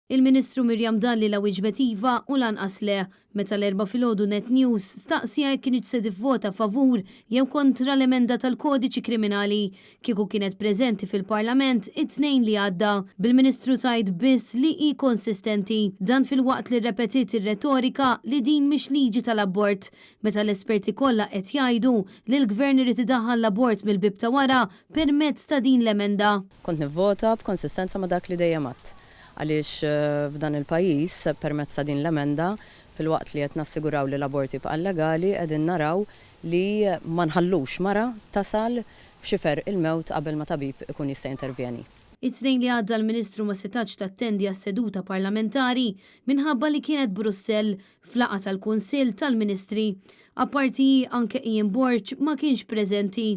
Il-Ministru Miriam Dalli la wieġbet iva u lanqas le meta l-Erbgħa filgħodu Net News staqsieha jekk kinitx se tivvota favur jew kontra l-emenda tal-Kodiċi Kriminali kieku kienet preżenti fil-Parlament it-Tnejn li għadda, bil-Ministru tgħid biss li hi konsistenti. Dan filwaqt li rrepetiet ir-retorika li din mhix liġi tal-abort meta l-esperti kollha qed jgħidu li l-Gvern irid idaħħal l-abort mill-bieb ta' wara permezz ta' din l-emenda. Kont nivvota b'konsistenza ma' dak li dejjem għedt. Għaliex f'dan il-pajjiż, permezz ta' din l-emenda, filwaqt li qed nassiguraw li l-abort jibqa' llegali, qegħdin naraw li ma nħallux mara tasal f'xifer il-mewt qabel ma tabib ikun jista' jintervjeni. It-Tnejn li għadda l-Ministru ma setgħetx tattendi għas-seduta parlamentari minħabba li kienet Brussell f'laqgħa tal-Kunsill tal-Ministri. Apparti hi anke Ian Borg ma kienx preżenti.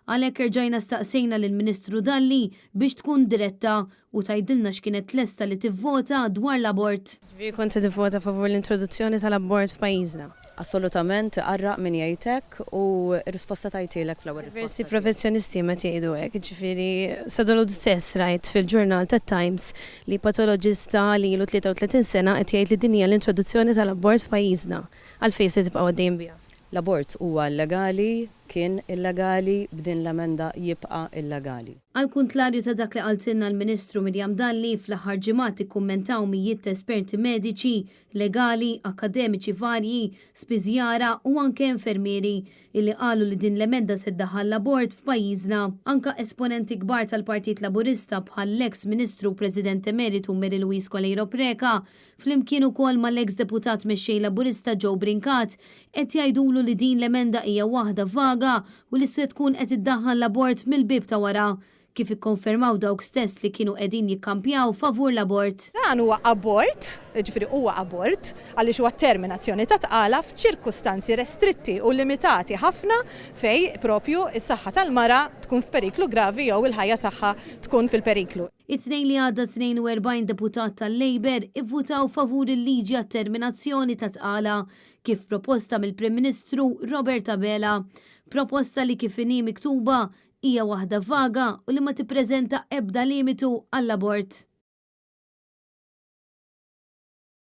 Għalhekk erġajna staqsejna lill-Ministru Dalli biex tkun diretta u tgħidilna x'kienet lesta li tivvota dwar l-abort. Ġifieri kont se tivvota favur l-introduzzjoni tal-abort f'pajjiżna? Assolutament, iqarraq min jgħid hekk u r-risposta tajtielek fl-ewwel risposta Diversi tiegħi. professjonisti qed jgħidu hekk, jiġifieri sa dalgħodu stess rajt fil-ġurnal tat-Times li patoloġista li ilu 33 sena qed jgħid li din hija l-introduzzjoni tal-abort f'pajjiżna. Għalfejn se tibqgħu għaddejjin biha? L-abort huwa illegali, kien illegali, b'din l-emenda jibqa' illegali. Għall-kuntlarju ta' dak li qaltilna l-Ministru Miriam Dalli, fl-aħħar ġimgħat ikkummentaw mijiet ta' esperti mediċi, legali, akkademiċi varji, spiżjara u anke infermieri, illi qalu li din l-emenda se ddaħħal l-abort f'pajjiżna. Anke esponenti kbar tal-Partit Laburista bħal l-eks Ministru u President Emeritu Mary Louise Coleiro Preca flimkien ukoll mal-eks Deputat Mexxej Laburista Joe Brincat, qed jgħidulu li din l-emenda hija waħda vaga u li se tkun qed iddaħħal l-abort mill-bieb ta' wara, kif ikkonfermaw dawk stess li kienu qegħdin jikkampjaw favur l-abort. Dan huwa abort, jiġifieri huwa abort, għaliex huwa terminazzjoni ta' tqala f'ċirkustanzi restritti u limitati ħafna fejn propju s-saħħa tal-mara tkun f'periklu gravi jew il-ħajja tagħha tkun fil-periklu. It-Tnejn li għadda 42 deputat tal-Labour ivvutaw favur il-liġi għat-terminazzjoni ta' tqala, kif proposta mill-Prim Ministru Robert Abela. Proposta li kif inhi miktuba hija waħda vaga u li ma tippreżenta ebda limitu għall-abort.